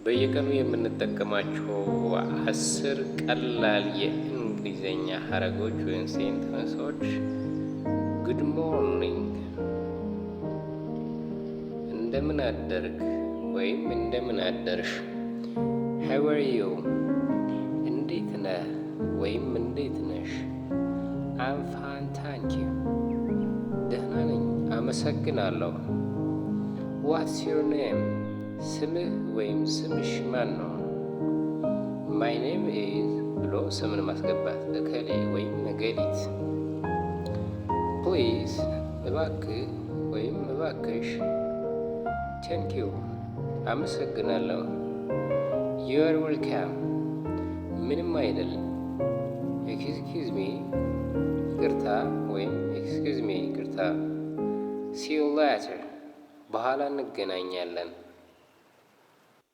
በየቀኑ የምንጠቀማቸው 10 ቀላል የእንግሊዝኛ ሀረጎች ወይም sentence ኦች። Good morning፣ እንደምን አደርክ ወይም እንደምን አደርሽ። How are you፣ እንዴት ነህ ወይም እንዴት ነሽ። I'm fine, thank you፣ ደህና ነኝ፣ አመሰግናለሁ። What's your name? ስምህ ወይም ስምሽ ማን ነው? My name is ብሎ ስምን ማስገባት፣ እከሌ ወይም እገሊት። Please፣ እባክህ ወይም እባክሽ። Thank you፣ አመሰግናለሁ። You're welcome፣ ምንም አይደል። Excuse me፣ ይቅርታ ወይም excuse me፣ ይቅርታ። See you later፣ በኋላ እንገናኛለን።